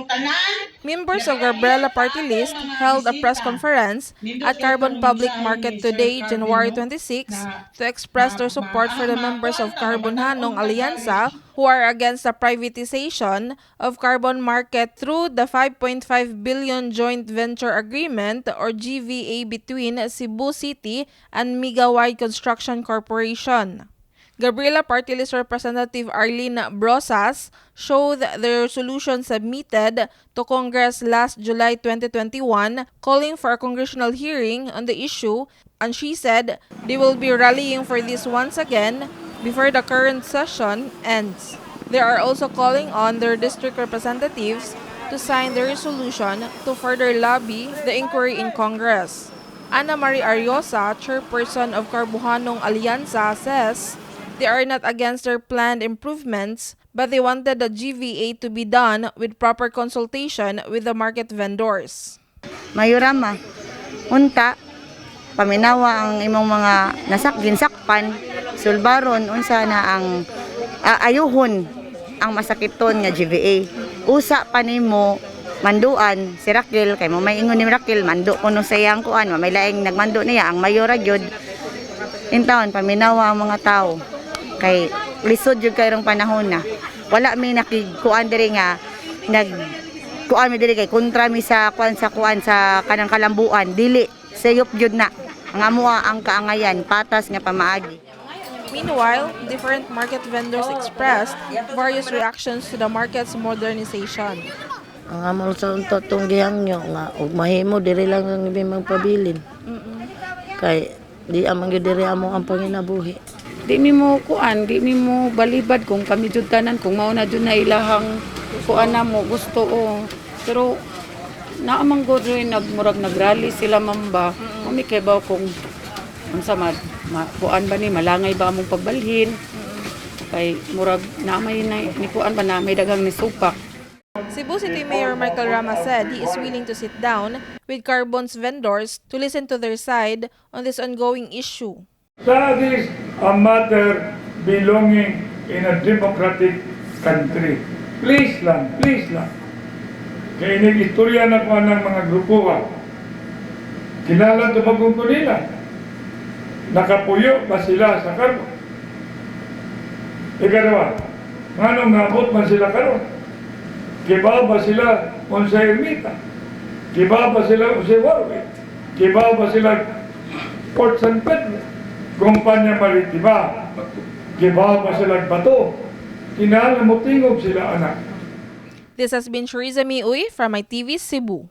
Tanan. Members of Gabriela Party List held a press conference at Carbon Public Market today, January 26, to express their support for the members of Carbonhanong Alyansa who are against the privatization of carbon market through the 5.5 billion joint venture agreement or GVA between Cebu City and Megawide Construction Corporation. Gabriela Party List Representative Arlene Brosas showed the resolution submitted to Congress last July 2021 calling for a congressional hearing on the issue, and she said they will be rallying for this once again before the current session ends. They are also calling on their district representatives to sign the resolution to further lobby the inquiry in Congress. Ana Marie Ariosa, chairperson of Carbohanong Alyansa, says they are not against their planned improvements, but they wanted the GVA to be done with proper consultation with the market vendors. Mayorama, unta, paminawa ang imong mga nasak ginsakpan, sulbaron unsa na ang ayuhon ang masakiton nga GVA. Usa pa nimo manduan si Raquel kay mo may ingon ni Raquel mando kuno sa iyang kuan, may laing nagmando niya ang mayora gyud. Intawon paminawa ang mga tao kay lisod jud kayrong panahon na. Wala mi nakikuan diri nga nag kuan mi diri kay kontra mi sa kuan sa kanang kalambuan, dili sayop gyud na ang amoa ang kaangayan, patas nga pamaagi. Meanwhile, different market vendors expressed various reactions to the market's modernization. Ang among sa unta tong gihangyo nga og mahimo diri lang ang ibi magpabilin. Kay di amang gyud diri amo ang panginabuhi. Di mi mo kuan, di mi mo balibad kung kami jud tanan kung mao na jud na ilahang kuan na mo gusto o. Pero naamang gud rin nagmurag nagrally sila mamba. Kami kay baw kung unsa ma kuan ba ni malangay ba among pagbalhin. Kay murag na may na, ni kuan ba na may daghang ni supak. Cebu City Mayor Michael Rama said he is willing to sit down with Carbon's vendors to listen to their side on this ongoing issue. That is a matter belonging in a democratic country. Please lang, please lang. Kaya inig-istorya na ko ng mga grupo ha. Kinahanglan tubagon ko nila. Nakapuyo ba sila sa Carbon? Ikalawa, nganong nabot man sila karon? Kibaw ba sila unsa Ermita? Kibaw ba sila unsa Warwick? Kibaw ba sila Port San Pedro? Kumpanya Maritima? Kibaw ba sila Bato? Kinahanglan mo tingog sila, anak. This has been Shariza Miuy from ITV Cebu.